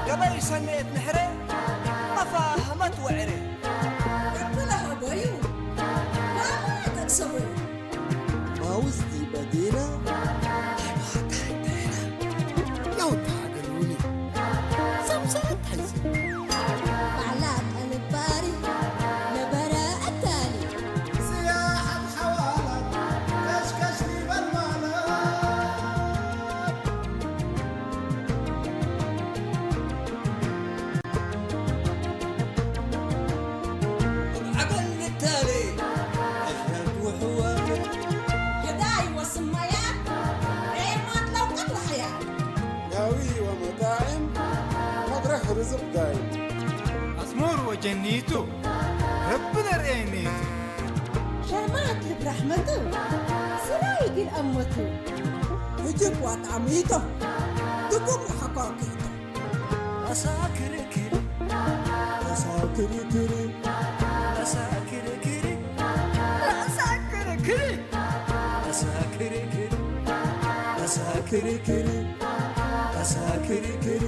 ገበይ ሰነየት ንሕረ ተፋህመት ወዕረ። ማውዝቲ በዲና ለውታ ገሉኒ ሰምሰት ሓይዚ ባዕላ ጠልባሪ ነበረ ኣታሊ ስያሓት ሓዋላት ከሽከሽ ሊበል ማለት ዓገል ንታሌ ኣሽረፍ ውሕዋት ህዳይ ወስማያ ሬማት ለውቀት ላሕያ ዳዊ ወመጣዕም መድረኽ ርዝቕ ዳይ ኣስሙር ወጀኒቱ ረቢ ነርእየኒቱ ሸማት ልብራሕመቱ ስራይ ግን ኣሞቱ ህጅብ ዋጣዕሚቶ ድጉም ሓኳኪቶ ኣሳክርክር ኣሳክርክር ኣሳክርክር ኣሳክርክር ኣሳክርክር ኣሳክርክር ኣሳክርክር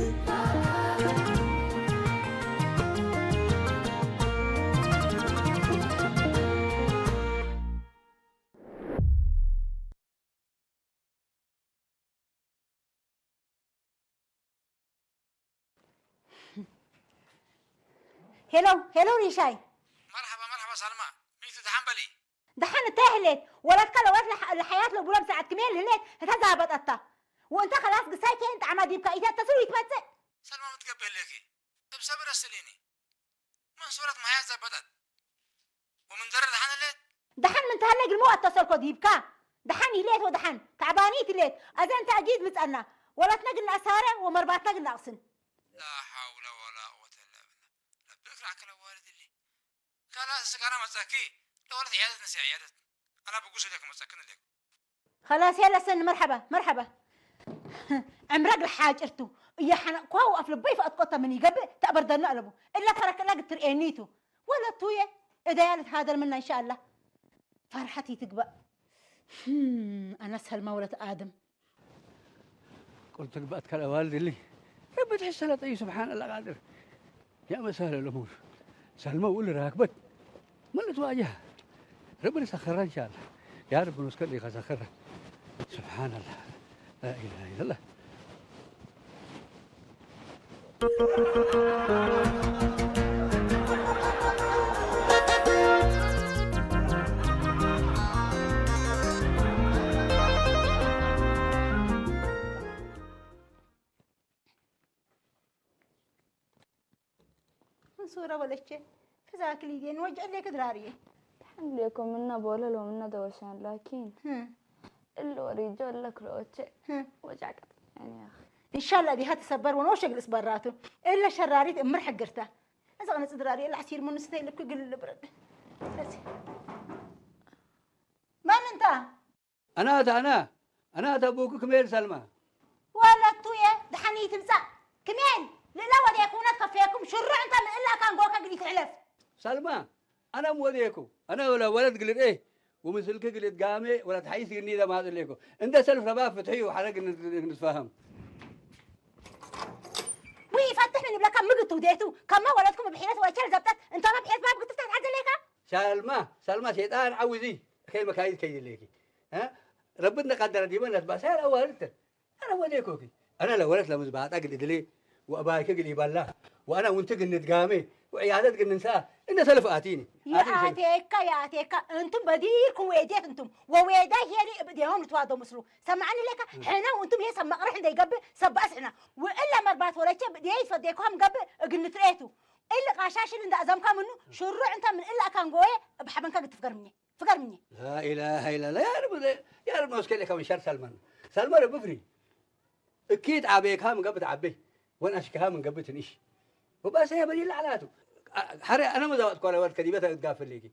ሄሎ ሄሎ ሪሻይ መርሓባ መርሓባ ሳልማ ሚቱ ደሓን በሊ ደሓን እንታይ ህሌት ወላትካ ለወላት ለሓያት ለቡሎም ሰዓት ክሜል ህሌት እታ ዛበጠታ ወእንተ ከላስ ግሳይ ከይን ጣዕማ ዲብካ ኢተ ተስሩ ይትመጽእ ሳልማ ምትገብህ ህሌኪ እብ ሰብር ኣስእሊኒ መንሱረት ማሕያት ዘበጠት ወምን ደረ ደሓን ህሌት ደሓን ምን ተሃለ ግልሞ ኣተሰልኮ ዲብካ ደሓን ይሌት ወደሓን ታዕባኒት ይሌት ኣዘን ተእጊድ ምጸና ወላትነ ግና ኣሳረ ወመርባትና ግና ኣቕስን لا حول ولا قوة إلا بالله ربي افرح كلا والد لي كلا سكانا مزاكي لو لا عيادة نسي عيادة أنا بقول لك مزاكي لك خلاص يلا سن مرحبا مرحبا عمرك الحاجرتو يا حنا كواو أفل بيف أتقطع من يقبل تأبردنا ألبو إلا ترك لك ترئينيتو ولا توية إذا يالت هذا منا إن شاء الله فرحتي تقبل هم، أنا سلمى ولد آدم ቁል ትግባእ ትከል ኣዋልድ እሊ ረቢ ትሕሰለ ጠዩ ስብሓን ኣላ ቃድር ያ መሳለ ልሙር ሰልመ ውል ራክበት መለት ዋጃ ረቢ ንሰኸራ እንሻላ ያ ረቢ ንስከ ሊካ ሰኸራ ስብሓን ኣላ ላኢላሃ ኢለላ منصورة ولشة فذاك اليدين وجع لك دراري تحمليكم منا بولا لو منا دوشان لكن اللي وريجو لك روتشي وجع يعني يا أخي إن شاء الله دي هتسبر ونوشك الإسبراتو إلا شراريت أمر حقرته إذا أنا تدراري إلا عسير من نستهلك كل البرد بس ما من تا أنا أتا أنا أنا أتا أبوك كميل سلمى ዋለቱየ ደሓን ይትምጻእ ክሜን ልእላ ወዴኩነት ከፌኩም ሽሩዕ እንተ ምእላ ካን ጎከ ግዲ ትሕለፍ ሰልማ ኣነ ምወዴኩ ኣነ ወለ ወለድ ግልድ ኤ ወምስልክ ግልድ ጋሜ ወላ ተሓይስ ግኒ ደማጽሌኩ እንደ ሰልፍ ረባ ፍትሒ ወሓረ ግንስፋሃም ውይ ፈትሕ ምን ይብለካ ምግቱ ዴቱ ከመ ወለድኩም ብሒነት ወቸል ዘብጠት እንተ መብሒነት ባብ ግትፍታት ዓዘሌካ ሳልማ ሳልማ ሴጣን ዓውዚ ከይ መካይድ ከይድሌኪ ረብት ነቃደረ ዲበ ነትባሳያ ለዋልት ኣነ ወዴኮኪ ኣነ ለወለት ለምዝባጣ ግል እድሌ ወእባይከ ግል ይባላ ወኣና ውንቲ ግንት ጋሜ ወዕያደት ግንንሳ እንደ ሰልፍ ኣቲኒ የኣቴካ የኣቴካ እንቱም በዲርኩም ወዴት እንቱም ወዌዳ ሄሊ እብዴሆም ልትዋዶ ምስሉ ሰማዕኒ ሌካ ሕነ ውንቱም ሄ ሰብ መቕርሕ እንደይገብእ ሰባእስ ሕና ውእለ መርባት ወለቸ ብዴ ይፈዴኮም ገብእ እግንትሬቱ እልቃ ሻሽል እንዳ ኣዛምካ ምኑ ሽሩዕ እንታ ምን እላካ ንጎየ እብ ሓበንካ ግትፍ ገርምኘ ፍገርምኘ። لا إله إلا الله يا رب. يا رب نوسكي لك من شر سلمان. سلمان بفري. أكيد عبيك ها من قبل عبي. وأنا أشكي ها من قبل تنيش. وبس هي بدي لعناته. حري أنا ما زودت كل ورد كذبتها تقافل ليكي.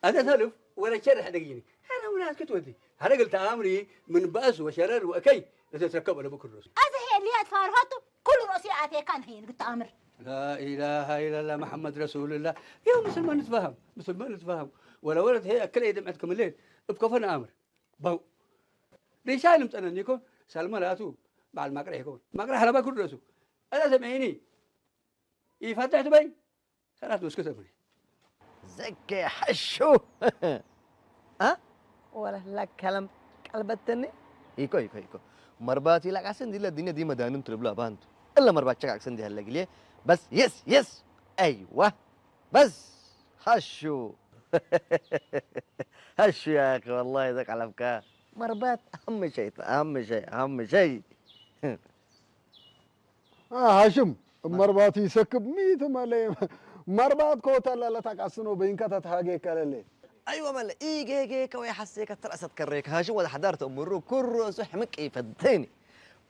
هذا سلف ولا شر حدا يجيني. أنا ولا أسكت ودي. أنا قلت أمري من بأس وشرر وأكي. لتتركب على بكر الرسول. ኣዘ ሄልያ ትፋርሃቱ ኩሉ ርእሲ ኣቴካ ንኸይን ግትኣምር። لا إله إلا الله محمد رسول الله. يا مسلمان نتفاهم، مسلمان نتفاهم. ولا ولد هي أكل يدم عندكم الليل. ابقى فن أمر. باو. ريشان متأنا نيكون سلمان أتو. بعد ما قرأ يكون. ما قرأ حلبا كل رسول. أنا سمعيني. يفتح تبين. خلاص مسكت أمري. ዘኬ ሓሹ እ ወለላ ከለም ቀልበተኒ ኢኮ ኢኮ ኢኮ መርባት ኢላ ቃሰ እንዲ ለዲነ ዲመ ዳንን ትርብላ ባንቱ እለ መርባት ቸቃቅሰ እንዲ ሀለ ግሌ በስ የስ የስ ኣይዋ በስ ሓሹ ሓሹ ያኺ ወላሂ ዘቃለብካ መርባት ኣም ሸይ ኣም ሸይ ኣም ሸይ ሃሽም መርባት ይሰክብ ሚት መለ መርባት ኮታ ላለታ ቃስኖ በይንካ ተተሃገ ከለለ ኣይወ መለ ኢጌጌ ከወይ ሓሴ ከተርአሰት ከሬ ከሃሽም ወደ ሓዳር ተእምሩ ኩሮሱ ሕምቅ ይፈተኒ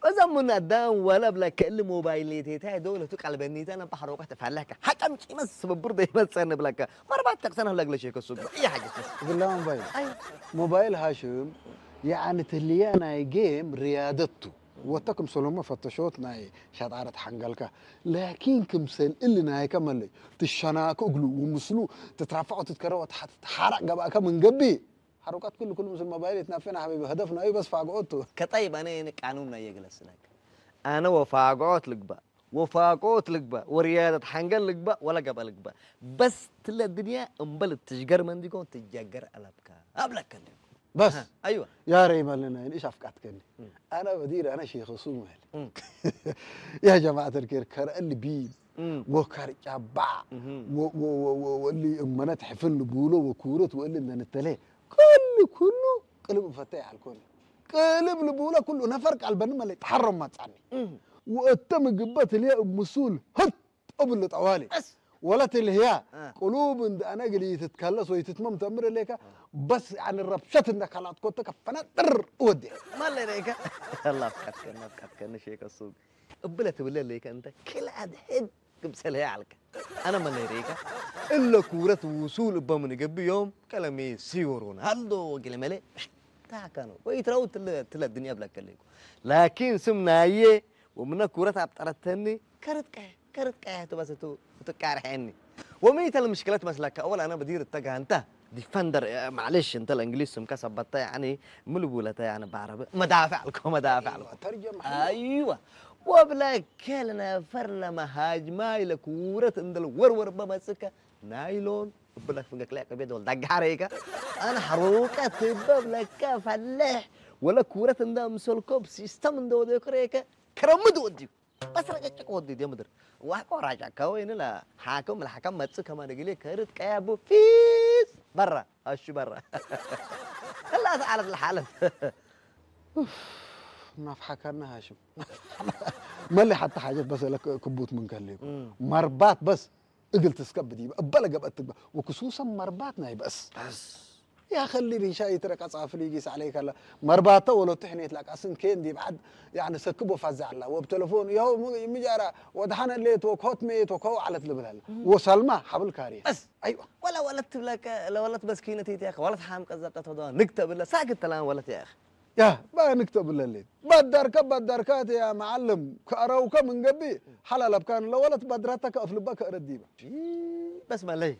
እዛ ምን ኣዳም ወላ ብላ ከእል ሞባይል ኔቴታ ደውለቱ ቀልበኒታ ነባ ሓሮቀ ተፋለካ ሓቀም ቂመስ ስብብር ደይመጸኒ ብላካ መርባት ተቅሰና ለግለሽ ከሱ እያ ሓገስ ግላ ሞባይል ሞባይል ሃሽም ያዕኒ ትልያ ናይ ጌም ርያደቱ ወተ ክምሰሎሞ ፈተሾት ናይ ሻጣረት ሓንገልካ ላኪን ክምሰል እሊ ናይከ መለይ ትሸናክ እግሉ ወምስሉ ትትራፋዖ ትትከረወ ተሓራቅ ገባእከ ምንገቢ ሓሩቃት ኩሉ ኩሉ ምስል መባይል የትናፌና ሓቢቢ ህደፍ ናዩ በስ ፋግኦቱ ከጠይብ ኣነ የነ ቃኑን ናይ የግለስለክ ኣነ ወፋግኦት ልግባእ ወፋቆት ልግባእ ወርያደት ሓንገል ልግባእ ወላ ገባ ልግባእ በስ ትለ ድንያ እምበል ትሽገር መንዲጎ ትጀገር ኣለብካ ኣብለከ እንዲጎ بس ايوه يا ريمان لنا يعني ايش افقعت كني انا بدير انا شيخ صوم يعني يا جماعه الخير كر اللي بي وكر جبع واللي امنت حفل بولو وكورت واللي من التلي كل كله قلب فتاي على الكل قلب البوله كله نفر قلبنا ما تحرم ما تصني واتم قبت لي مسؤول هت እብል ጠዋሊ ወለት ልህያ ቅሉብ እንደ ኣነ ግሊ ትትከለስ ወይ ትትመም ተምር ሌካ በስ ያን ረብሸት እንደ ካላት ኮተ ከፈነጥር እወዴ ማለ ሬካ ላፍቀትከ ናፍቀትከ ንሼከ ሱቅ እብለ ትብለ ሌካ እንተ ክልኣድ ሕድ ግብሰልሄ ዓልከ ኣነ መለ ሬካ እለ ኩብረት ውሱል እቦም ንገብዮም ከለሜ ሲወሮን ሃልዶ ወጊለ መለ ታካኖ ወይ ትረው ትለ ትለ ድንያ ብለከ ሌኩ ላኪን ስም ናየ ومن كرة أبطرتني كرت كه كرت كه تو بس تو تكارحني وميت المشكلة مسلك أول أنا بدير التجه أنت ديفندر معلش أنت الإنجليز سمكة سبتة يعني ملبولة يعني بعربي مدافع لكم مدافع لكم ترجم أيوة وبلا كلنا فرنا مهاجمة إلى كورة عند الورور بمسكة نايلون ብለክ ፍገክ ላይ ቀቤት ወልዳ ጋሬጋ ኣነ ሓሮቀ ትበብ ለካ ፈልሕ ወለ ኩረት እንዳ ምሰልኮ ሲስተም እንደ ወደ ክሬከ ክረምድ ወዲ በስረ ጨጨቅ ወዲ ዲምድር ዋቆ ራጃ ከወይን ላ ሓከም ለሓከም መጽ ከማ ደግሌ ከርት ቀያቡ ፊስ በራ ኣሹ በራ لا تعالت الحالة ናፍሓካና ሃሽም መለ ሓታ ሓጀት በሰለ ክቡት ምን ከሊኩ መርባት በስ እግል ትስከብ ዲበ እበለ ገብአት ትግበ ወክሱሰን መርባት ናይ በእስ ያኸሊ ሪሻ ይትረቀ ጻፍል ይጊስ ዓለይ ከላ መርባተ ወለቱ ሕኔት ላቃስን ኬን ዲብ ዓድ ያኒ ሰክብ ወፋዛ ዓላ ወብ ተለፎን ያው ምጃራ ወድሓነ ሌት ወኮት ሜት ወከው ዓለት ልብል አለ ወሳልማ ሓብል ካሪ በስ አይዋ ወላ ወለት ትብለከ ለወለት በስኪነት ይትያኸ ወለት ሓም ቀዘቀት ወደ ንግተ ብለ ሳክት ተላን ወለት ያኸ ያ ባንክ ተብለሌት ባዳርካ ባዳርካት ያ መዓልም ከእረውከ ምን ገብእ ሓላል ኣብካን ለወለት ባድራታ ከእፍልባ ከእረዲባ በስ መለይ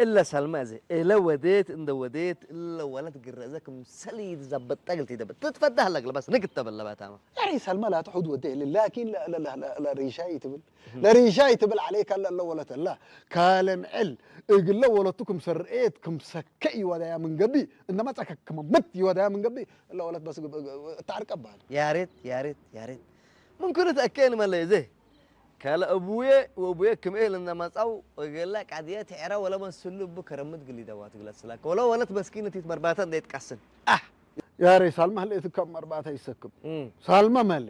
እለ ሰልመ እዚ እለ ወዴት እንደ ወዴት እለ ወለት ግረዘ ክምሰል ይትዘበጠ ግልት ይደበ ትትፈዳህ ለግለ በስ ንግድ ተበለባታማ ያኒ ሰልመ ላተ ሑድ ወዴ እለ ላኪን ለሪሻይ ትብል ለሪሻይ ትብል ዓለይካ ለእለ ወለት እላ ካለምዕል እግለ ወለቱ ክምሰ ርእየት ክምሰከ ይወዳያ ምን ገብእ እነመጸከ ክመምት ይወዳያ ምን ገብእ እለ ወለት በስ እተዓርቀ በሃል። ያሬት ያሬት ያሬት ምን ኩሉ ተአከ ንመለ እዘ ካለ እቡየ ወቡየ ክምኤ ለነመጻው እገላ ቃድየ ትዕረ ወለ መስሉ እቡ ከረምት ግሊ ደዋት ግለት ስላከ ወለ ወለት በስኪነት ይትመርባተ እንደ ይትቃስን አህ ያሬ ሳልማ ህለ እትከም መርባተ ይሰክም ሳልማ መለ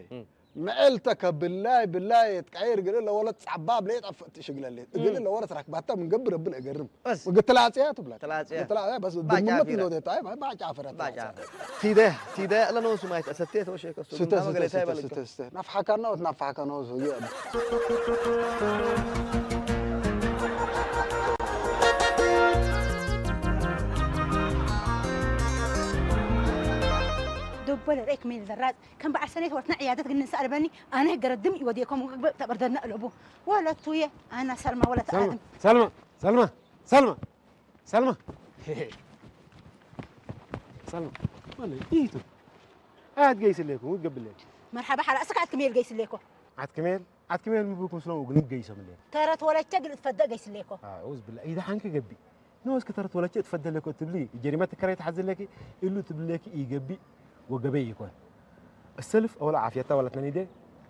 ምዕልተ ከብላይ ብላይ የትቀይር ግል ለወለት ጻባ ብለይ ጠፍእ ትሽግለሌት። እግል ለወለት ራክባታ ምን ገብር ብል እገርም። በስ። ወግትላጽያ ትብላ። ትላጽያ። ግትላጽያ በስ ባጫ ድምነት ፊራ። ነው ደታ። አይ ባጫ ፍረት። ባጫ። ትላጽያ። ቲደ ቲደ ለነው ስማይ ተሰቴ ተወሸ ከሱ ስተ፣ ስተ፣ መገለ ስተ፣ ሳይበልከ። ስተ፣ ስተ። ናፍሓካና ወትናፍሓካና ወትናፍሓካና። ዶበለ ሬክ ሜል ዘራጽ ከም በዓል ሰኔት ወርትና ዕያደት ግን ንስኣልበኒ ኣነ ገረድም ይወዲየኮም ተበርደድና እለቡ ወለቱየ ኣና ሰልማ ወለት ሰልማ ኣድም ሰልማ ሰልማ ሰልማ ሰልማ ሰልማ ማለ ይቱ ኣት ገይስሌኩም ይገብሌ መርሓባ ሓላ እስካ ኣትክሜል ገይስሌኮ ኣትክሜል ኣትክሜል ምብኩ ስለው ግን ገይሰምሌ ተረት ወለቸ ግል ትፈደ ገይስሌኮ ኣውዝ ብላ ኢዳ ሓንከ ገቢ ንወስኪ ተረት ወለቼ እትፈደለኮ ትብሊ ጀሪማ ትከራይ ትሓዝለኪ እሉ ትብለኪ ይገቢ ወገበይ ይኮን السلف أول عافيتها ولا تنيدة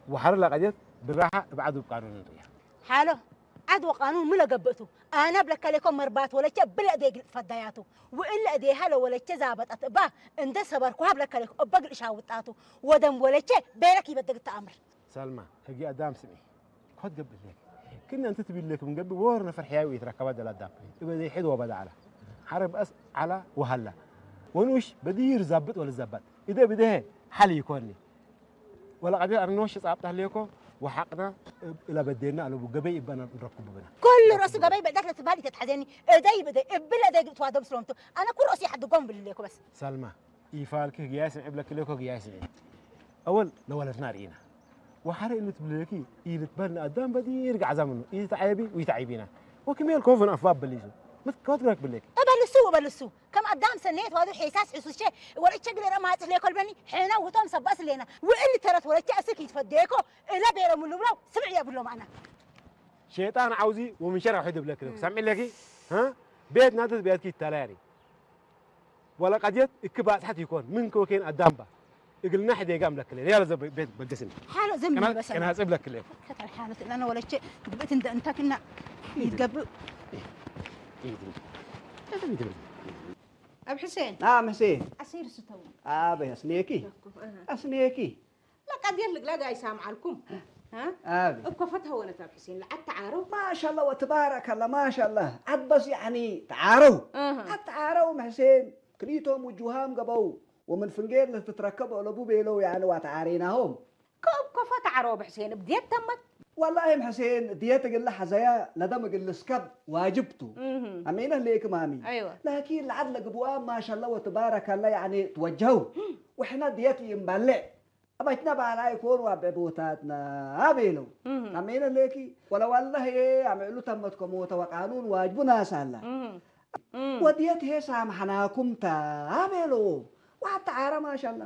وحر لا قديت بالراحة ابعدوا بقانون الرياح ሓሎ ዓድ ወቃኑን ምለ ገብእቱ ኣነ ብለከሌኮ መርባት ወለቼ ብለ እዴ ግልጥ ፈዳያቱ ውእለ እዴሃ ለወለቼ ዛበጣት እባ እንደ ሰበርኩሃ ብለከሌኮ እበ ግልሻ ውጣቱ ወደም ወለቼ ቤለክ ይበደግ ተኣምር ሰልማ ህጊ ኣዳም ስሚ ኮት ገብእ ሌክ ክነ እንት ትብል ሌክ ምን ገብእ ወር ነፈር ሕያዊ ይትረከባ ደላ ኣዳም እበ ዘይሕድ ወበዳ ዓላ ሓረ ብኣስ ዓላ ወሃላ ወንኡሽ በድይር ዛብጥ ወለ ዛባጥ እደ ብደሀ ሓል ይኮኒ ወላ ቀዲር ኣርኖሽ ጻብጣ ሌኮ ወሓቅና እላ በደና ኣለቡ ገበይ ይባና ንረኩ ብብና ኩሉ ርእሱ ገበይ በደክ ለትባል ይተትሓዘኒ እደይ ብደይ እብል እደይ ግጥዋ ደም ስለምቱ ኣነ ኩሉ ርእሱ ይሓድጎም ብል ሌኮ በስ ሰልማ ይፋልኪ ህግያይ ስምዒ ብለኪ ለኮ ህግያይ ስምዒ ኣወል ለወለድና ርኢና ወሓረ ኢሉ ትብለኪ ኢሉ ትበል ንኣዳም በዲር ጋዕዛ ምኑ ኢሉ ተዓየቢ ወይተዓይቢና ወክሜል ኮፍን ኣፋ በሊሱ ምትከወት ግረክ ብለኪ እበልሱ እበልሱ ከም ኣዳም ሰኔት ዋዱ ሒሳስ ሕሱሸ ወለቸ ግለረ ማጽ ሌኮል በኒ ሕና ውቶም ሰባስ ሌና ውእል ተረት ወለቸ እስክ ይትፈደየኮ እለ ቤረ ምሉ ብለው ስምዕ የብሎም ኣና ሸይጣን ዓውዚ ወምን ሸር ኣውሒድ ብለኪ ለኩ ሰምዒ ለኪ ቤት ናተት ቤትኪ ይታለያኒ ወላ ቀድየት እክ ባጽሐት ይኮን ምን ከወኬን ኣዳምባ እግልና ሕዴጋ እምለክለ ያለ ዘ ቤት በገስን ሓሎ ዘም ከና- ይበሰል ከናጽብ ለክለ ከተል ሓሎ ስለና ወለቼ ግብእት እንደ እንተክና ይትገብእ ኣብ ሕሴን ናም ሕሴን ኣሲር ስተው ኣበይ ኣስኔኪ ኣስኔኪ ለቀድየት ልግላግ ኣይሳምዓልኩም። እ? ኣብ እኮ ፈትሀወነት ኣብ ሕሴን ለዓድ ተዓረው። ማሻላ ወትባረከላ ማሻላ ዓድ በስ ያኒ ተዓረው። እህ። ዓድ ተዓረው ምሕሴን ክሊቶም ውጁሃም ገበው ወምን ፍንጌር ለትትረከብ ኦለቡ ቤለው ያኒ ዋተዓሬናሆም። ከእብ ኮፈ ተዓረው ብሕሴን እብድየት ተመት። ወላሂ ምሕሴን ድየት እግል ሐዘያ ለደም እግል ልስከብ ዋጅብቱ። እህ። አሜነ ሌክ ማሚ። አይዋ። ላኪን ለዓድ ለግብዋ ማሻላ ወትባረከላ ያኒ ትወጀው። ወሕና ድየት ይንባልዕ። ኣባይትና ባዕላ ይኮኑ ኣብ ቦታትና ቤለው ኣሜነ ሌኪ ወለዋላ ህየ ኣምዕሉ ተመትከሞ ተወቃኑን ዋጅቡ ናሳላ ወድየት ሄ ሳምሓናኩም ታ ቤለዎም ዋታ ዓረ ማሻላ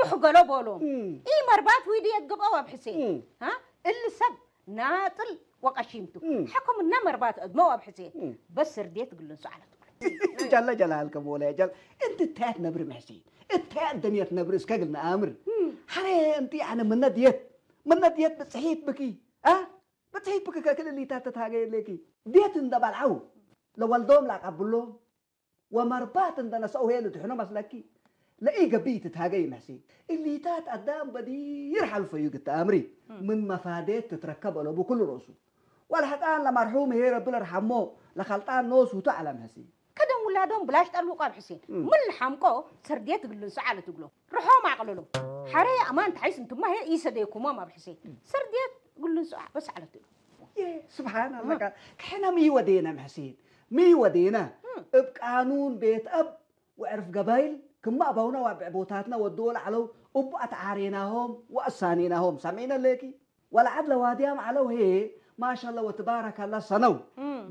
ብሕገሎ ቦሎም ኢ መርባት ዊዲ የግበው ኣብ ሕሴ እ? እሊ ሰብ ናጥል ወቀሺምቱ እም። ሓኮም እና መርባት እድመው ኣብ ሕሴ እም። በስ ስርዴት ግሉን ሰዓለት ጃላ ጃላ ሃልከም ወላ ጃል እንቲ ታያት ነብሪ ምሕሴ እታያት ደንየት ነብሪ እስከ ግል ንኣምር ሓረ እንቲ ኣነ ምነ ድየት ምነ ድየት ብጽሒት ብኪ ኣ ብጽሒት ብኪ ከክል ሊታት ተታገየ ለኪ ድየት እንደባልዓው ለወልዶም ላቀብሎም ወመርባት እንደነሰው ሄሉ ድሕኖ መስለኪ ለኢገቢ ትታገይ ምሕሲ እሊታት ኣዳም በዲር ሓልፈዩ ግተኣምሪ ምን መፋዴት ትትረከብ ኣለቡ ኩሉ ርእሱ ወልሕጣን ለመርሑም ሄ ረቢ ለርሓሞ ለኸልጣን ኖስ ውቱ ዓላ ምሕሲ ከደም ውላዶም ብላሽ ጠልውቆ ኣብ ሕሴን ምን ልሓምቆ ሰርድየ ትግልንሶ ዓለ ትግሎ ርሖም ኣቕልሎ ሓረ ኣማን ተሓይስ እንትማ ሄ ኢሰደየኩሞም ኣብ ሕሴን ሰርድየ ትግልንሶ በስ ዓለ ትግሎ ስብሓን ኣለካ ክሕነ ምይወደየና ምሕሴን ምይወደየና እብ ቃኑን ቤት ኣብ ወዕርፍ ገባይል ክማ ኣባውና ዋብዕ ቦታትና ወድዎ ለዓለው እቡ ኣትዓሬናሆም ወኣሳኔናሆም ሰሚዕነ ለኪ ወለዓድ ለዋድያም ዓለው ሄ ማሻላ ወትባረካላ ሰነው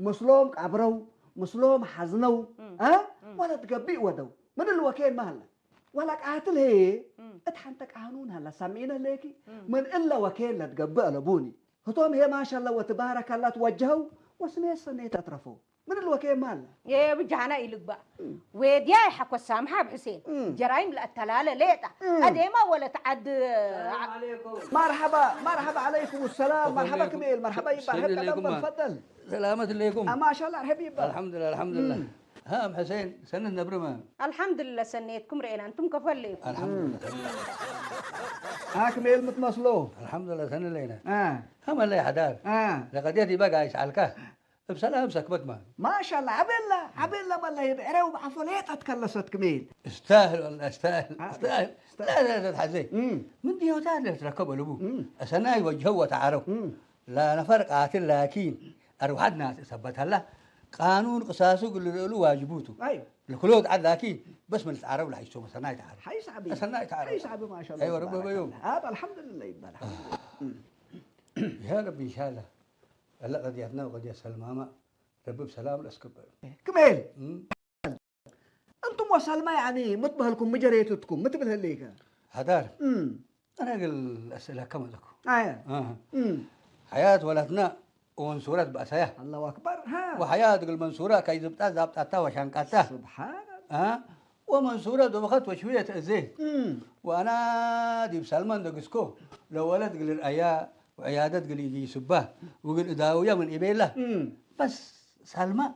ምስሎም ቀብረው ምስሎም ሓዝነው እ ወለ ትገቢእ ወደው ምን ልወኬን ማህላ ወላ ቃትል ሄ እት ሓንተ ቃኑን ሃላ ሰሚዕነ ለኪ ምን እለ ወኬን ለትገብእ ኣለቡኒ ህቶም ሄ ማሻላ ወትባረካላ ትወጀኸው ወስሜ ሰኔት ኣትረፈው ምን ልወኬ ማለ የብጃህና ይልግባእ ዌድያ ይሓኮስ ሳምሓ ኣብ ሕሴን ጀራይም ለኣተላለ ሌጣ ኣዴማ ወለት ዓድ مرحبا مرحبا عليكم السلام مرحبا كميل مرحبا يبارك الله فضل سلامة ليكم ما شاء الله رحب يبارك الحمد لله الحمد لله ها أم حسين، ሰነ ነብርመ? ኣልሓምዱሊላህ ሰነየትኩም ርኤና፣ እንቱም ከፈለይኩም። ኣልሓምዱሊላህ ሰነ። ኣክሜል ምትመስሎ። ኣልሓምዱሊላህ ሰነ ለይነ። አ። ሀመለይ ሓዳር። አ። ለቀድየት ይበጋ ይስዓልካ። እብ ሰላም ሰክበት ማ። ማሻላ ዓቤላ ዓቤላ መለይ ብዕረው ብዓፎ ሌጠት ከለሰት ክሜል። استاهل والله استاهل አ፣ استاهل استاهل። لا لا لا تحزي. እም። من ديوتات لا تركب ألبو. እም። أسناي وجهه وتعارف. እም። لا نفر قاتل لكن أروحت ناس ثبت هلا. قانون قصاصه قل له واجبوته. ኣይወ። لكلود عاد لكن بس من تعارف لا يسوم أسناي تعارف. ሓይስ ዓቢ። أسناي تعارف. ሓይስ ዓቢ ማሻላ። ኣይወ ረቢ በዩ። ኣብ ኣልሓምዱሊላህ ይባል። يا رب إن شاء الله. هلا قضيتنا وقضية سلمى ما. ረቢ ብሰላም ለስክበ። ክሜል። እም። እንቱም ወሳልማ ያኒ ምትበህልኩም ምጀሬትትኩም ምትብል ህልይከ? ሓዳር። እም። أنا أقول أسئلة كم لكم. ኣየ። أها. እም። حياة ولدنا ومنصورة بأسايا. ኣላሁ ኣክበር። ሃ። وحياة قل منصورة كي زبطة زابطة وشانقطة. سبحان الله. ها؟ ومنصورة دوبخت وشوية أزيت. እም። وأنا ديب سلمان دقسكو. لو ولد قل الأيا وعيادة قل يجي سبا. وقل إداوية من إبيلا. እም። بس سلمى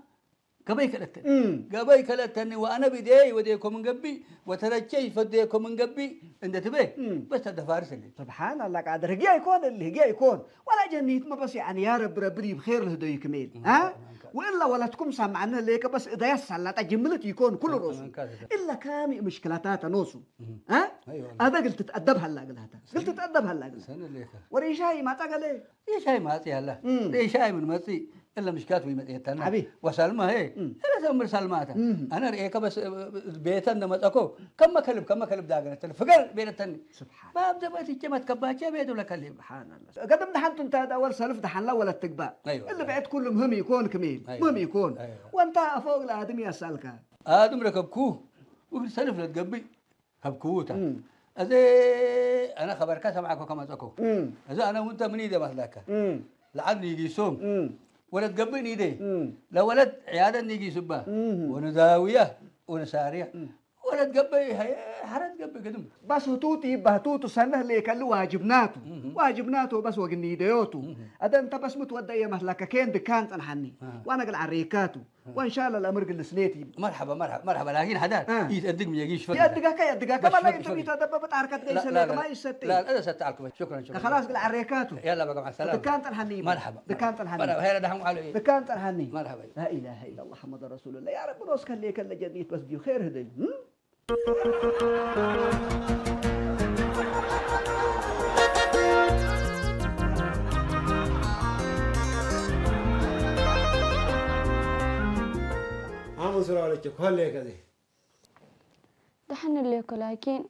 ገበይ ከለተኒ። እም። ገበይ ከለተኒ፣ ወአነ ብደይ ወዴኮ ምን ገቢ፣ ወተረቸይ ፈዴኮ ምን ገቢ፣ እንደ ትቤ፣ እም። በስ ተደፋርስ እሊ። سبحان الله قادر። ህግያ ይኮን እሊ፣ ህግያ ይኮን። ወላ ጀኒት መበስ ያኒ ያ ረቢ ረቢ ዲብ ኼር ልህደዩ ክሜል። እም፣ አ? እም፣ እም። ወእላ ወለትኩም ሳምዓነ ሌከ በስ እዳያ ሳላጣ ጅምልት ይኮን ኩሉ እም፣ ሮሱ። እም፣ እም። እላ ካሚ ምሽክላታ ተኖሱ። እም። አ? አይዋ። አበ ግል ትትአደብ ሀላ ግላታ። ግል ትትአደብ ሀላ ግላታ። ሰነ ሌከ። ወሬሻ ይማጣ ገለ። ሬሻይ ማጽእ ኣላ። እም። ሬሻይ ምን መጽእ እለ ምሽካት ወይ መጽኤተና። ሓቢ። ወሳልማ ሄ። እም። እለ ተምር ሳልማታ። እም። ኣነ ርኤከ በስ ቤተ እንደመጸኮ ከመ ከልብ፣ ከመ ከልብ ዳገነተለ። ፍገር ቤለተኒ። ስብሓን። ባብ ዘበት ይጨመት ከባቸ ቤቱ ለከልብ። ስብሓን ኣላ። ገድም ደሓንቱ እንተ ዳወል ሰልፍ ደሓንላ ወለት ትግባእ። ኣይዋ። እለ ብዕት ኩሉ ምህም ይኮን ክሜል። ኣይዋ። ምህም ይኮን። ኣይዋ። ወንታ ኣፎ እግለ ኣድም ያሳልካ። ኣድም ረከብኩ። ወግድ ሰልፍ ለትገብእ። ከብክዉታ። እም። እዚ ኣነ ኸበርካ ሰምዓኮ ከመጸኮ። እም። እዚ ኣነ ውንተ ምን ይደ መስለካ? እም። ለዓድ ንጊሶም። እም። ወለት ገብእ ኒደ። እም። ለወለት ዕያደት ኒጊሱባ። እም። ወንዛውያ ወንሳርያ። እም። ወለት ገብእ ሀየ ሐረት ገብእ ግድም። በስ ህቱት ይባ ህቱቱ ሰነህ ሌከሊ ዋጅብናቱ። እም። ዋጅብናቱ በስ ወግኒደዮቱ። እም። ኣደ እንተ በስ ምትወደየ መስለካ ኬን ድካን ጸንሐኒ። አ። ዋነ ግል ዓሬካቱ። وإن شاء الله الأمر قل سنيتي. مرحبا، مرحبا، مرحبا، لكن هذا آه. يتأدق من يجيش فقط. يأدقك، يأدقك، بس ما لا شكرا، ينتبه شكرا. تبي تعرك قد لا، يسلك لا، ما لا، يستي. لا، لا، ستة على الكوباية. شكرا، شكرا. خلاص قل عريكاته. يلا بقى مع السلامة. دكان تلحني. مرحبا. دكان تلحني. مرحبا. هلا دحم على إيه؟ دكان تلحني. مرحبا. لا إله إلا الله محمد رسول الله. يا رب روس كان ليك اللي جديد بس ديو خير هدي. هم؟ ها منصور عليك، كل هيك هذه. دحن اللي ياكل هاكين،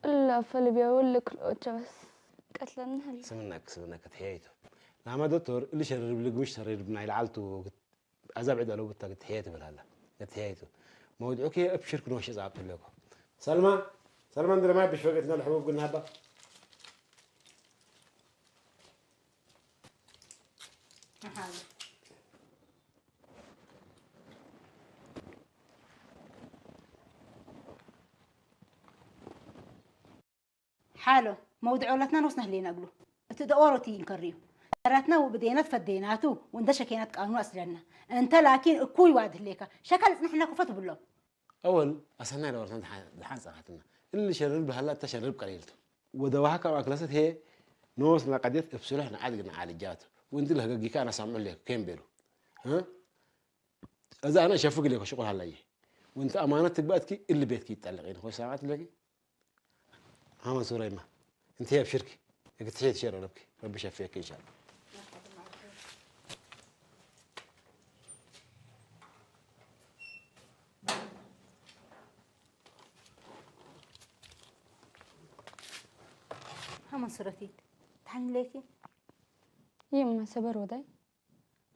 إلا فلبيا ولا كل أوتشا بس. قتلنا هلا. سمناك، سمناك، تحييته. نعم دكتور، اللي شرب لك مش شرب بناي العالتو. ኣዛ ብዕድ ኣለዉ ብታ ክትሕየ ትብል ኣላ። ክትሕየ ይትብል። መውድዑ ከ ኣብ ሽርክ ንወሸ ዝኣቱ ኣለኩ። ሰልማ፣ ሰልማ እንድረ ማይ ብሽፈገትና ለሕቡብ ግናባ። ሓሎ፣ መውድዖ ላትና ንወስና ህሌና እግሉ። እቲ ደኦሮ እቲ ይንከርዩ። ሰራትና ውብዴናት ፈዴናቱ፣ ወንደ ሸኬናት ቃኑ ኣስለና። እንተ ላኪን እኩይ ዋድ ህሌካ፣ ሸካ ልጽንሕና ኩፈት ብሎ። أول أصلنا لو رحنا دحان صراحتنا. اللي شرب بهلا تشرب قليلته. ودواها كما كلست هي نوس نقدت ابسلح نعالج نعالجات. وانت اللي هقيك أنا سامع لك كين بيرو. ها؟ إذا أنا شافق لك شغل هلا. وانت أمانتك باتك اللي بيتك يتعلقين. هو ساعات لك. ها منصور أيمن، انت يا بشركي، هيك تحية شير ربك، ربي يشفيك إن شاء الله. ها منصورتي، تحن ليكي؟ يما سبر وداي،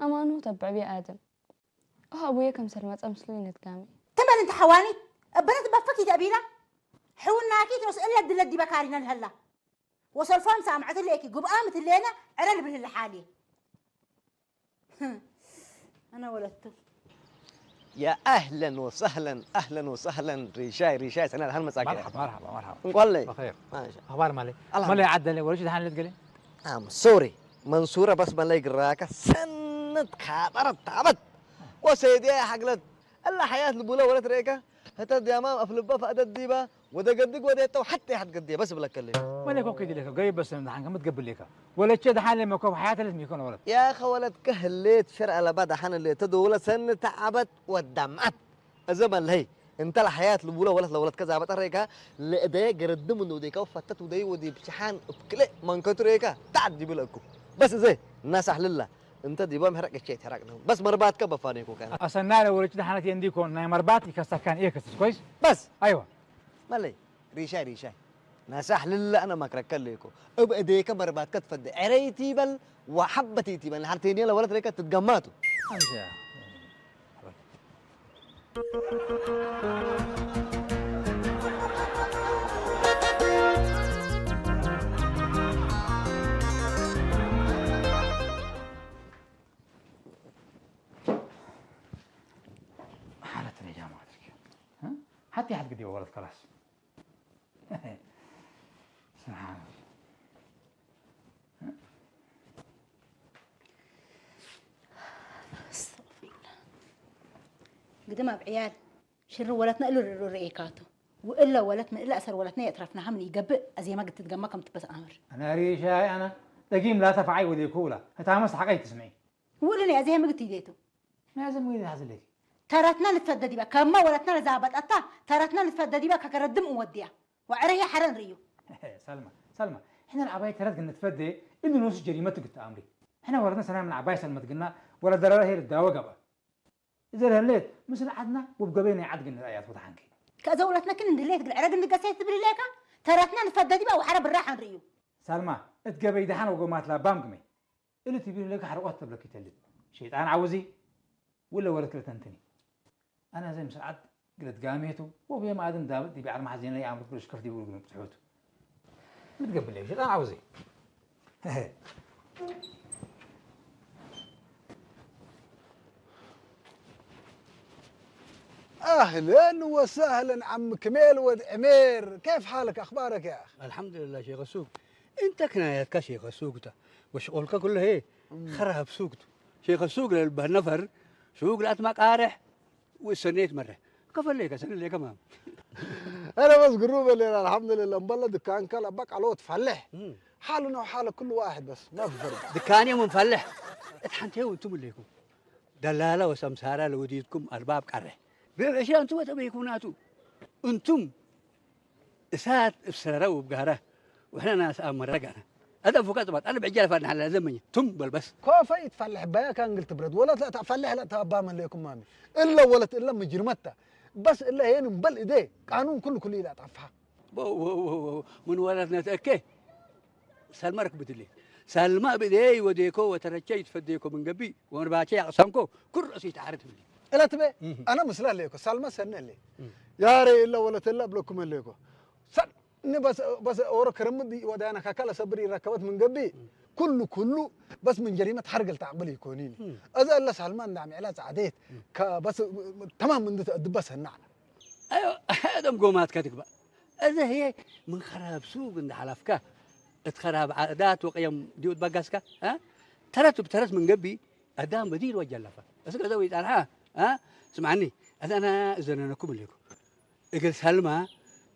أمانو تبع بي آدم. أه أبويا كم سلمة أمسلو ينتقامي. تمن انت حواني، أبنت بفكي تأبينا؟ حونا كي تنس إلا الدلة دي بكارينا الهلا. وسلفان سامعة ليكي، قبقام تلينا، عرل به الحالي. أنا ولدته. يا أهلًا وسهلًا، أهلًا وسهلًا، ريشاي، ريشاي، سنة هالمساكين. مرحبا، مرحبا، مرحبا. نقول لي. بخير. ما شاء الله. أخبار مالي؟ الحمد مالي لله. عدل، ولا شي دحين اللي تقولي؟ آه، سوري. منصورة بس مالي قراكة، سنة خابرة تعبت. وسيدي يا حقلت. ኣላ ሓያት ልቡለ ወለት ርኤካ፣ ህተ ዲያማ ኣፍልባ ፈእደት ዲባ፣ ወደ ገድግ ወደ የተው ሓተ ሓት ገድየ በስ ብለከለይ። መን ኮ ከይድ ለካ፣ ገይ በስ ደሓን ከም ትገብር ለካ። ወለቸ ደሓን ለመኮብ ሓያት ለት ሚኮን ወለት። ያኸ ወለት ከህሌት ሸር ኣለባ ደሓን ለ ተደውለ ሰን ተዓበት ወዳምዓት። እዘ መለይ፣ እንተ ለሓያት ልቡለ ወለት ለወለት ከዛ በጠረካ፣ ለእደ ገረድም ንውዴካ ፈተት ውደይ ወዲ ብቻሓን እብክለ መንከቱ ርኤካ፣ ታዕድ ይብለኩ። በስ እዘ፣ ናሳሕ ልላ። እንተ ዲቦም ሕረቅ እቼ ተራቅ ነው። በስ መርባትከ በፋኔ ኮ ከነ። ኣሰና ለወለች ደሓነት የንዲ ኮን ናይ መርባት ይከሰካን እየ ከስስ ኮይስ። በስ። ኣይዋ። መለይ ሪሻይ ሪሻይ ናሳሕ ልላ ኣነ ማክረከ ለይኮ። እብ እዴከ መርባትከ ትፈደ። ዕረይቲ በል ወሓበቲ ቲ በል ሓርቴኒ ለወለት ሬከ ትትገማቱ። ኣምሻ። ሓለት ነጃ ማለት እዩ። እ? ሓቲ ሓት ግዲ ወለት ከላስ። ስብሓን። ኣስተግፊሩላህ። ግድም ኣብ ዕያል ሽሪ ወለትና እሉ ርሩ ርኤካቱ። ውእለ ወለት ምእለ እሰር ወለትና የጥረፍናሃ ምን ይገብእ ኣዜማ ግትት ገማ ከም ትበስ ኣምር። ኣነ ሪሻይ ኣነ ደጊም ላተ ፈዓይ ወዴኩ ውላ። ህታመስ ሓቀይ ትስምዒ። ውእለ ናይ ኣዜማ ግት ይዴቱ። ናይ ኣዜማ ግት ሓዝለኪ። ተረትና ንትፈደ ዲባ ከማ ወለትና ለዛበጠታ ተረትና ንትፈደ ዲባ ከከረድም እወድያ። ወዕረየ ሓረን ርእዩ። ሳልማ ሳልማ ሕና ለዓባይ ተረት ግን ንትፈደ እንዱ ኖስ ጀሪመት ግት ኣምሪ። ሕና ወለትና ሰናይ ምን ዓባይ ሰልመት ግና ወለ ደረረ ሄር ዳወ ገባ። እዘ ለህሌት ምስል ዓድና ወብ ገበይ ናይ ዓድ ግን ንርኣያት ወተሓንኪ። ከእዘ ውለትነክን እንድሌት ግል ዕረግ እንድገሰት ትብል ኢለካ ተረትና ንፈደ ዲባ ወሓረ ብራሕ ንርእዩ። ሳልማ እት ገበይ ደሓን ወጎማት ላባም ግመይ። እሉ ትብል ኢለካ ሓርቆት ተብለኪ ተልብ። ሸይጣን ዓውዚ ውለ ወረት ክልተንትኒ። ኣነ ዘይ ምስል ዓድ ግለት ጋሜቱ ወብ የም ኣድም ዳብድ ዲቢ ዓድ ማሕዜነ የኣምር ክሉሽ ከፍ ዲቡ ግመ ብትሑቱ። ምትገብለይ ሸይጣን ዓውዚ። أهلًا وسهلًا عم كميل ود عمير، كيف حالك؟ أخبارك يا أخي؟ الحمد لله شيخ السوق. أنت كنايتك شيخ السوق تا وشغلك كله هي خرها بسوق تو. شيخ السوق للبه نفر سوق لات مقارح وسنيت مرة. كفل ليك سنة ليك ما. أنا بس قروب الليل الحمد لله مبلد كان كلا بقى على وقت فلح. حالنا وحال كل واحد بس ما في فرق. دكاني من فلح. اتحنتي وانتم الليكم. دلالة وسمسارة لوديتكم أرباب قرة. بيع عشرة أنتم وتبيكوناتو. أنتم እሳት እብ ሰረረ ወብ ጋረ ወሕነ ናስ ኣብ መረጋነ። ኣደ ፉቀ ጥባት ኣነ ብዕጃ ለፋ ንሓላ ዘመኝ ቱም በል በስ። ኮፈ ይትፋለሕ ባያ ካንግል ትብረድ ወለት ለእታ ፋለሕ ለእታ ኣባ መለየኩም ማሚ። እለ ወለት እለ ምጅርመታ። በስ እለ ሄን እምበል እዴ ቃኑን ኩሉ ኩሉ ኢላ ጣፍሓ። ቦ- ቦ- ቦ- ቦ- ምን ወለት ነትእኬ ሰልማ ረክብትሊ። ሰልማ ብእዴ ወዴኮ ወተረቸ ይትፈዴኮ ምን ገቢ ወመርባቸ ያቅሰንኮ ኩር እሱ ይተዓረት ብሊ። እለት በ እህ። ኣነ ምስላ ለይኮ ሳልማ ሰነ ለይ። ያሬ እለ ወለት እለ እብለኩም ለይኮ። ሰን ንበስ በስ ኦሮ ክርምድ ወዳና ካካለ ሰብር ይረከበት ምን ገቢ ኩሉ ኩሉ በስ ምን ጀሪመት ሐርገል ተዕብል ይኮኒኒ። እዛ እለ ሳልማ እንዳ ሚዕላ ጻዕዴት ከበስ ተማም እንድት ድበሰና። ኣዮ ኣደም ጎማት ከትግባ። እዚ ህየ ምን ኸራብ ሱግ እንዳ ሓላፍካ እት ኸራብ ዓእዳት ወቅየም ዲዩ ትበጋስካ። እ? ተረት ብተረት ምን ገቢ ኣዳም በዲር ወጀለፈ። እስከ ዘው ይጣንሓ። እ? ስምዓኒ ኣነ እዘነነኩም እሌኩ። እግል ሰልማ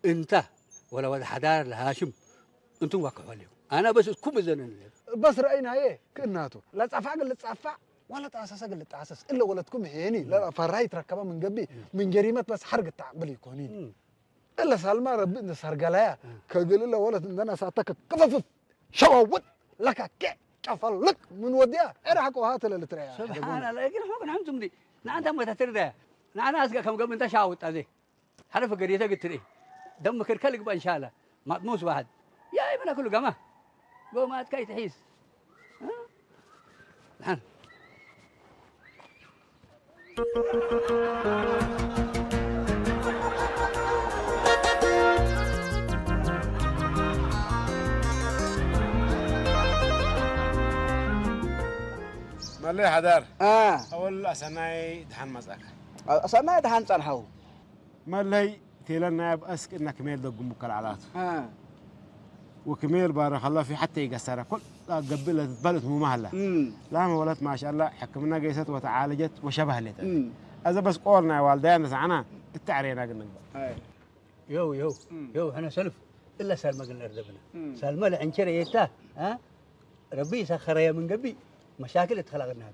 እንተ ወለ ወድ ሓዳር ለሃሽም እንቱም ዋክሖ እሌኩ። ኣነ በስ እኩም እዘነን እሌኩ። በስ ረአይናዬ ክእናቱ ለጻፋ ግን ልጻፋ ወለ ጣሰሰ ግን ልጣሰስ እለ ወለትኩም ሄኒ ለፈራይ ትረከበ ምን ገቢ ምን ጀሪመት በስ ሐርግ ተዕብል ይኮኒ። እለ ሳልማ ረቢ እንደ ሰርገላያ ከግል እለ ወለት እንደና ሳተከ ክፍፍፍ ሸዋውጥ ለካ ኬ ጨፈልቅ ምን ወዲያ ኤራ ሐቆ ሃተ ለልትረያ። سبحان الله ግን ሆቅ ናም ትምዲ ንአንተ መተትርዳ ንአና አስጋ ከም ገብ እንተ ሻውጣ ዘ ሓደ ፈገር የተግትሪ ደም ምክርከል ግባ እንሻላ ማጥሙስ ዋሕድ ያ ይብላ ኩሉ ገማ ጎማትካ ይትሒስ። እ? ደሓን። መለይ ሓዳር። አ። ኣወል ኣሰናይ ደሓን መጻእካ። ኣሰናይ ደሓን ጸንሓው። መለይ ቴለና ኣብ ኣስቅና ክሜል ደጉም ከልዓላቱ። አ። وكميل بارك الله في حتى يقصر كل قبل بلد ممهلة. لا ما ولد ما شاء الله حكمنا قيست وتعالجت وشبه لتن. እዚ በስ ቆል ናይ ዋልዳያ ንስዓና እትዕሬና ግን ንግበር። يو يو يو احنا سلف الا سالمه قلنا ردبنا سالمه لعنشر يتا ها ربي يسخر يا من قبي مشاكل اتخلقنا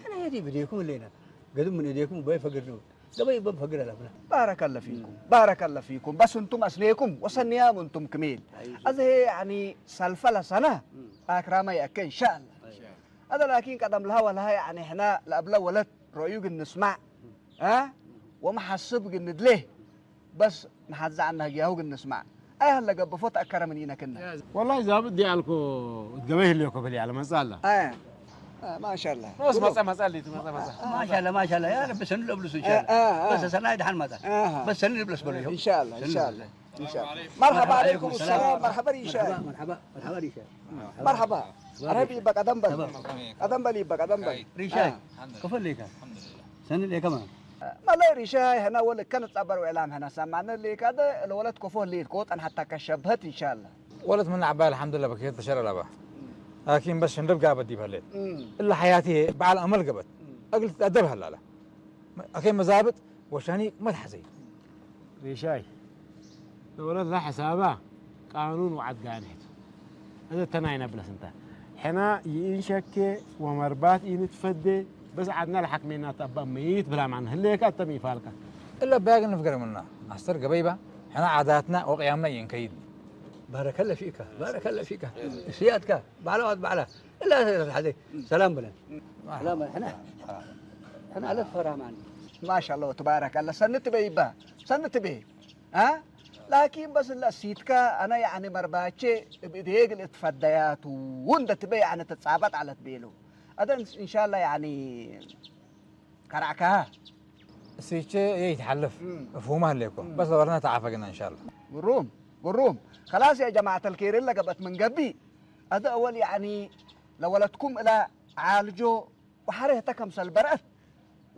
احنا يدي بديكم لينا قدم من ايديكم وبي فقرنا قبي بنفقر لنا بارك الله فيكم بارك الله فيكم بس انتم اسليكم وسنيام انتم كميل هذا يعني سالفه لسنه اكرامه يا ان شاء الله هذا لكن قدم لها ولا يعني احنا لابلا ولد رؤيو نسمع ها ومحسب ندليه بس نحزع عنها جاهو نسمع اي هلا قبفوت اكرم من ينكنا والله ዛብጥ ዲኣልኩ እትገበይ ህልዮኮ በል ያለ መጻ ኣላ اه آه، ما شاء الله ሮስ መጻ መጻ ሊት መጻ መጻ ما شاء الله ما شاء الله يا رب سن لبلس ان شاء الله بس سناي دحن ماذا بس سن لبلس بلو ان شاء الله ان شاء الله ان شاء الله مرحبا عليكم السلام مرحبا ريشاي مرحبا مرحبا ريشاي مرحبا ربي يبقى قدم بل قدم بل يبقى قدم بل ريشاي كفل ليك سن لي كمان ما لا ريشاي هنا ولا كانت صبر واعلام هنا سمعنا اللي كذا الولد كفو اللي كوت انا حتى كشبهت ان شاء الله ወለት ምን ዓባይ ኣልሓምዱላ በክየት ተሸረ ለባ ላኪን በስ ሽንድብ ጋበት ዲብ ሀሌት እላ ሓያት በዓል ኣመል ገበት እግል ትትኣደብ ሀላላ ኣከይ መዛብጥ ወሻኒ መትሓዘይ ሪሻይ ለወለት ላ ሕሳባ ቃኑን ወዓድ ጋንሕት እዘ ተናይና ብለስ እንተ ሕና ይኢንሸኬ ወመርባት ኢንትፈዴ በስ ዓድና ለሓክሜና ተባ መይት ብላ ማን ህሌካ እተም ይፋልካ እለ በያግ ንፍገር ምና ኣስተር ገበይባ ሕና ዓዳትና ወቅያምና ይንከይድ بارك الله فيك بارك الله فيك سيادك بعلا بعلا لا حدي سلام بلن سلام احنا احنا على الفرمان ما شاء الله تبارك الله سنت بيبا سنت بي ها لكن بس لا سيتكا انا يعني مرباتشي بديق الاتفديات وندت بي يعني تتصابت على تبيلو هذا ان شاء الله يعني كرعكها ሲቼ ይትሓልፍ ፍሁማ ህሌኮ በስ ለወርና ተዓፈግና እንሻላ قروم قروم خلاص يا جماعة الكير اللي قبت من قبي هذا أول يعني لولدكم إلى عالجو وحريه تكمسل برأت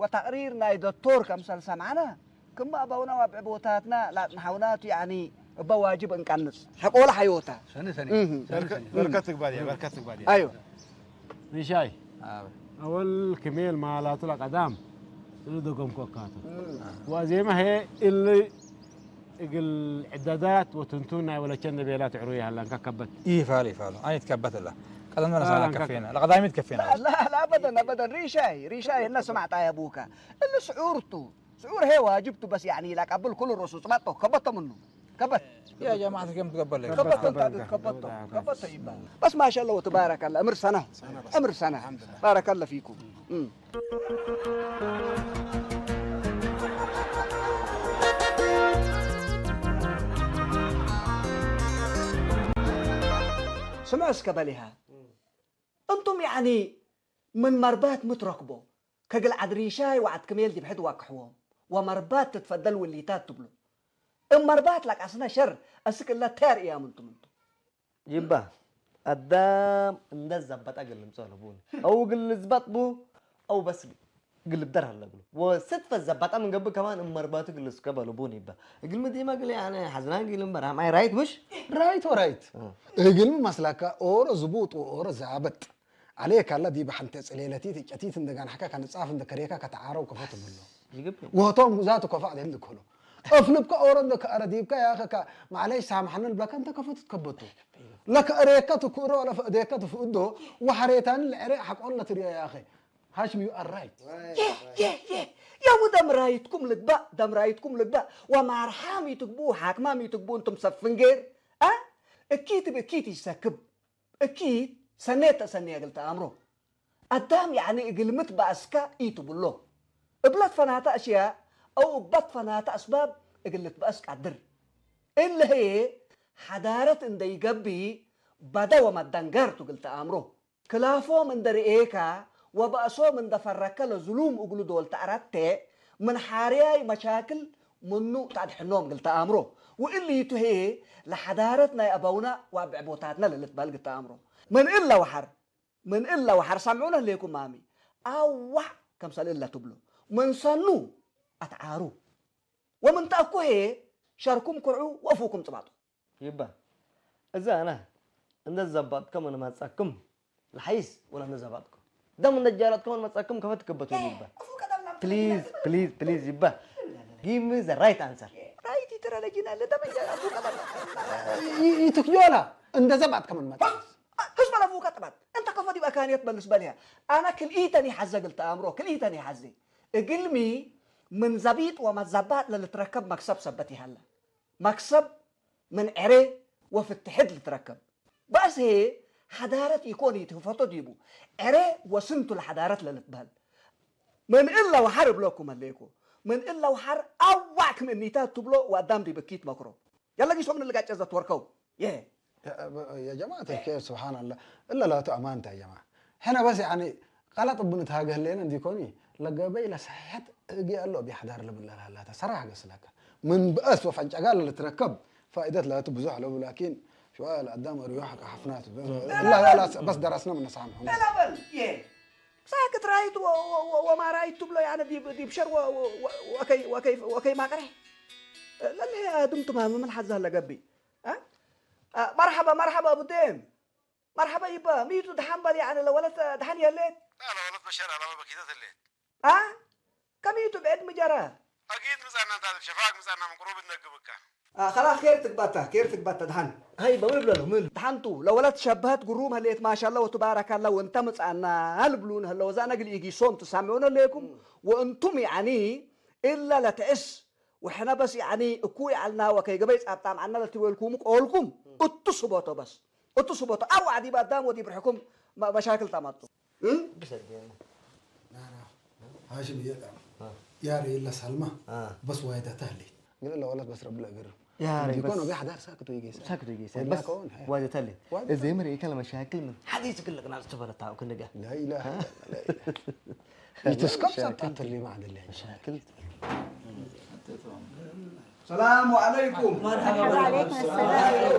وتقرير ناي دكتور كمسل سمعنا كما أبونا وابع بوتاتنا لا نحونات يعني بواجب نكنس حق ولا حيوتا سنة سنة مهم. سنة سنة በርከት ትግባድ እያ በርከት ትግባድ እያ أيوه ሪሻይ ኣወል ክሜል ማላቱ ለቀዳም እሉ ደጎም ኮካቱ ወዜማ ሄ እሊ እግል ዕደዳት ወትንቱን ናይ ወለቸ እንደቤላ ትዕሩ ይሃላን ከከበት ይፋል ይፋሉ ኣይት ከበት ላ ቀደም መለሳና ከፌና ለቀዳሚት ከፌና لا لا ابدا ابدا ريشاي ريشاي الناس سمعت يا ابوك اللي سعورته سعور هي واجبته بس يعني لا قبل كل الرسول سمعته كبت منه كبت يا جماعة كم تقبل لك كبت انت كبت كبت يبا بس ما شاء الله وتبارك الله امر سنه امر سنه بارك الله فيكم مم. سمع اسكبلها انتم يعني من مربات متركبو كقل عدريشاي وعد كميل دي بحد واكحوهم ومربات تتفضل والليتات تبلو እም መርባት ላቃስና ሸር እስክ እለ ተር እያም እንቱም እንቱ ይባ ኣዳም እንደ ዘበጠ ግልምጾ ለቡን አው ግል ዝበጥ ቡ አው በስ ግልብደር አለ ብሎ ወስትፈ ዘበጠ ምን ገብእ ከማን እም መርባቱ ግል እስከ በሉ ቡን ይባ እግል ምዲማ ግል ያነ ሐዝናን ግል እምበር አም አይ ራይት ምሽ ራይት ኦራይት እግልም መስላካ ኦሮ ዝቡጥ ኦሮ ዛበጥ عليك الله دي بحنت ጽሌለቲት ጨቲት እንደጋን ሐካ ከንጻፍ እንደ ከሬካ ከተዓረው ከፈት ብሎ ይግብ ወቶም ዛቱ ከፋ ደም ድኮሎ እፍልብካ ኦሮ እንደ ከአረ ዲብካ ያኸካ ማለሽ ሳምሐንን ብለካ እንተ ከፈት ትከበቱ ለከአሬካ ትኩሮ ለፈእዴካ ትፍእዶ ወሐሬታን ለዕሬ ሐቆን ለትሪያ ያኸ ሃሽም you are right የሙ ደምራይትኩም ልግባእ ደምራይትኩም ልግባእ ወማርሓም ይትግቡ ሓክማም ይትግቡ እንቱም ሰብ ፍንጌር አ እኪት ብእኪት ይሰክብ እኪት ሰኔት ተሰኒ እግል ተኣምሮ ኣዳም ያዕኒ እግል ምትበኣስካ ኢትብሎ እብለት ፈናተ ኣሽያ አው እበት ፈናተ ኣስባብ እግል ልትበኣስ ቃድር እለ ህዬ ሓዳረት እንደ ይገቢ በደ ወመደንገር ቱ እግል ተኣምሮ ክላፎም እንደ ርኤካ ወባእሶም እንደ ፈረከ ለዝሉም እግሉ ዶል ተዕረቴ ምን ሓርያይ መሻክል ምኑ ተአድሕኖም እግል ተኣምሮ። ወእሊቱ ህዬ ለሐዳረት ናይ አበውና ወአብዕቦታትና ለልትበህል እግል ተኣምሮ። ምን እለ ወሐር፣ ምን እለ ወሐር ሰምዑነ ህሌኩም ማሚ፣ አዋዕ ከምሰል እለ ትብሎ። ምን ሰኑ አትዓሩ። ወምን ተአኩ ህዬ ሸርኩም ኩርዑ ወእፉኩም ጽባጡ። ይባ እዛ ኣና እንደ ዘባጥከም ንመጻክም ለሓይስ ወላ እንደ ዘባጥኩም ደም እንደ ጃላትከም ንመጻክም ከፈት ክበቱ ይባ Please, please, please ይባ. Give me the right answer. ራይት ይትረለጅና ለደመያ ይትክዮላ እንደዛ ባትከመን መጣ ህዝበ ለፉ ከጥባት እንተ ከፈዲ በካንየት በልስ በልያ ኣና ክልኢተን ይሓዘ ግልተ ኣእምሮ ክልኢተን ይሓዘ እግልሚ ምን ዘቢጥ ወመዘባጥ ለልትረከብ መክሰብ ሰበት ይሃለ መክሰብ ምን ዕሬ ወፍትሕድ ልትረከብ ባእስ ሄ ሓዳረት ኢኮን ይትህፈቶ ዲቡ ዕሬ ወስንቱ ለሓዳረት ለልትበህል ምን እለ ወሓር እብለኩም ኣለይኮ ምን እለ ወሓር ኣዋዕ ክም እኒታት ትብሎ ወኣዳም ዲብ እኪት መክሮ ያለ ጊሶም ንልጋጨ ዘትወርከው ይሄ يا جماعة الخير سبحان الله إلا لا تأمانت يا جماعة هنا بس يعني غلط بنتهاجه لنا دي كوني لقبي لصحيحة اجي قال له بيحضر لبن لا لا تسرح قسلك من بأس وفنجقال اللي تركب فائدة لا تبزح له لكن شو قال قدام ريوحك حفنات لا لا لا بس درسنا من نسامح لا لا بل يه ሳክት ራይት ወማራይት ትብሎ ያነ ዲብ ሸር ወከይ ማቅሬ ለልሄ ኣድምቱማ ምምልሓት ዛለ ገቢ መርሓባ መርሓባ ቡዴም መርሓባ ይባ ሚቱ ድሓን በል ያነ ለወለት ድሓን የሌት لا لا ولد بشر على ما بكيتت الليل ከሚቱ ብዕድ ምጀራ أكيد مزعنا أنت شفاك مزعنا من قروب نقبك ከላ ኬር ትግባታ ኬር ትግባታ ድሓን ሃይ በውል ብለሉ ምን ድሓንቱ ለወለት ሸበህት ግሩም ህሌት ማሻላ ወትባረካላ ወንተ ምጻና ልብሉን ህለ ወዛነ ግል ኢጊሶም ትሳሚዑን ህሌኩም ወእንቱም ያኒ እላ ለትዕስ ወሕነ በስ ያኒ እኩ ያልና ወከይ ገበይ ጻብጣም ዓና ለትወልኩም ቆልኩም እቱ ስቦቶ በስ እቱ ስቦቶ ኣብ ዋዕዲ ባዳም ወዲ ብርሕኩም መሻክል ታማጡ هاشم يا يا ريلا سلمى بس وايد تهلي قال له ولد بس رب الأقر يا ريت يكون بس بيحضر ساكت ويجي ساكت ويجي بس وايد تلي زي مري كلمة مشاكل من حديث كل قناة تبرتا وكل لا إله إلا الله يتسكب ساعات اللي ما عاد اللي مشاكل السلام عليكم مرحبا وعليكم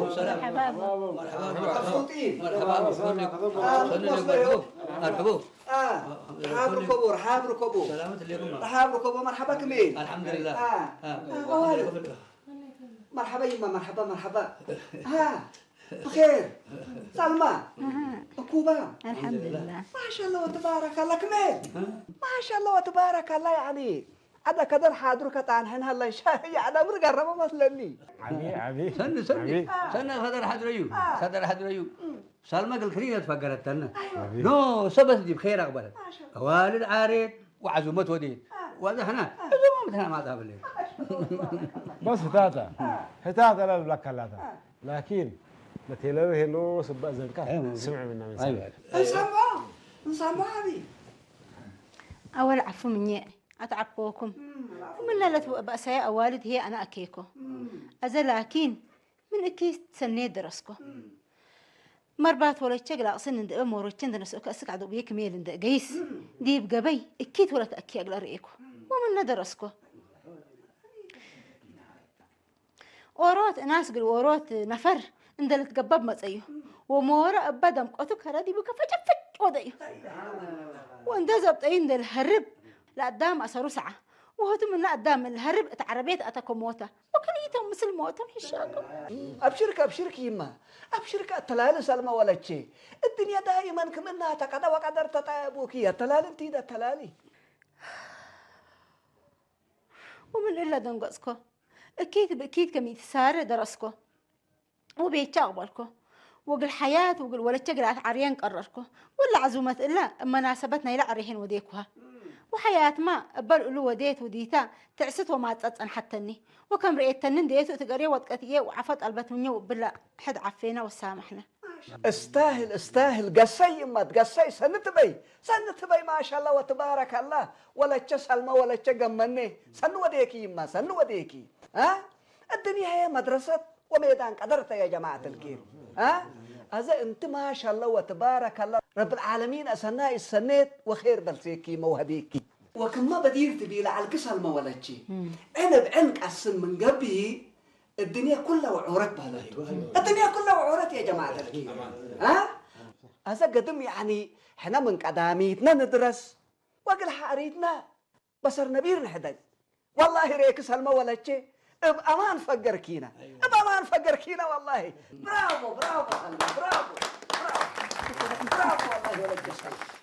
السلام مرحبا مرحبا مرحبا مرحبا مرحبا مرحبا رحاب ركبو رحاب ركبو رحاب ركبو مرحبا كمين الحمد لله مرحبا يما مرحبا مرحبا ها بخير سلمى كوبا الحمد لله ما شاء الله وتبارك الله كمين ما شاء الله وتبارك الله يعني هذا كدر حاضر كتان حين هلا شاهي على مرقى ربما مثلني ዓቢ ዓቢ ሰኒ ሰኒ ሰኒ ፈደር ሓድረዩ ፈደር ሓድረዩ ሳልማ ግልክሪነት ፈገረተነ ኖ ሰበት ዲብ ኸይር ኣቅበለት ኣዋልድ ዓሬት ወዓዙመት ወዴት ዋዛ ሕና እዞም ምትና ማጣ ብለ بس هتاتا هتاتا لا بلاك لاتا لكن نتيلو هلو سبا زنكا سمع منا من سبا እንሰምዖ እንሰምዖ ዓብዪ ኣወል ዓፉ ምኘ ኣትዓኮኩም ምለለት በእሳየ ኣዋልድ ሄ ኣነ ኣኬኮ ኣዘ ላኪን ምን እኪ ሰኔ ደረስኮ መርባት ወለቸ ግላቕስን እንደ ሞሮችን ተነስኦ ከእስክ ዓደቡየ ክሜል እንደ ገይስ ዲብ ገበይ እኪት ወለት ኣኪ ኣግላ ርኤኮ ወምነ ደረስኮ ኦሮት እናስ ግል ኦሮት ነፈር እንደልትገበብ መጸዩ ወሞረ እበ ደምቆቱ ከረዲቡ ከፈጨፈጭ ወደዩ ወእንደ ዘብጠዩ እንደልሀርብ ለአዳም አሰሩ ሰዓ ወህቱ ምነ አዳም ልሀርብ እት ዐረቤት አተ ከሞተ ወክልኢቶም ምስል ሞቶም ሕሻቆ أبشرك أبشرك يما أبشرك التلال سلمى ولتشي الدنيا دائما كمنها تقدى وقدر تطيبوك يا تلال انتي دا تلالي ومن إلا دنقصكو እኪት ብእኪት ከም ኢትሳረ ደረስኮ ወቤቻ ኣቕበልኮ ወግል ሓያት ወግል ወለቸ ግልኣት ዓርየን ቀረርኮ ወላ ዓዙመት እላ እመናሰበት ናይላ ዕሬሄን ወዴኩሃ ወሓያትማ እበል እሉ ወዴት ውዲታ ትዕስት ወማጸ ጸንሐተኒ ወከም ርኤተኒ እንዴቱ እትገሬ ወጥቀትዬ ወዓፈ ጠልበት ምኘ ውብላ ሕድ ዓፌና ወሳማሕና استاهل استاهل ገሰይ እማ ትገሰይ ሰኒ ትበይ ሰኒ ትበይ ማሻላ ወትባረካላ ወለቸ ሰልመ ወለቸ ገመኔ ሰኒ ወዴኪ ይማ ሰኒ ወዴኪ አ الدنيا هي مدرسة وميدان قدرت يا جماعة الكير ها هذا انت ما شاء الله وتبارك الله رب العالمين أسنا السنيت وخير بلسيكي موهديكي وكما بدير تبي لعلك سلمى ولتشي أنا بعنك أسن من قبي الدنيا كلها وعورت بهذا الدنيا كلها وعورت يا جماعة الكير ها هذا قدم يعني احنا من قداميتنا ندرس وقل حاريتنا بسر نبير نحدج والله ريك سلمى ولتشي اب امان فقر كينا اب امان فقر كينا والله برافو برافو سلمى برافو برافو برافو والله ولتشي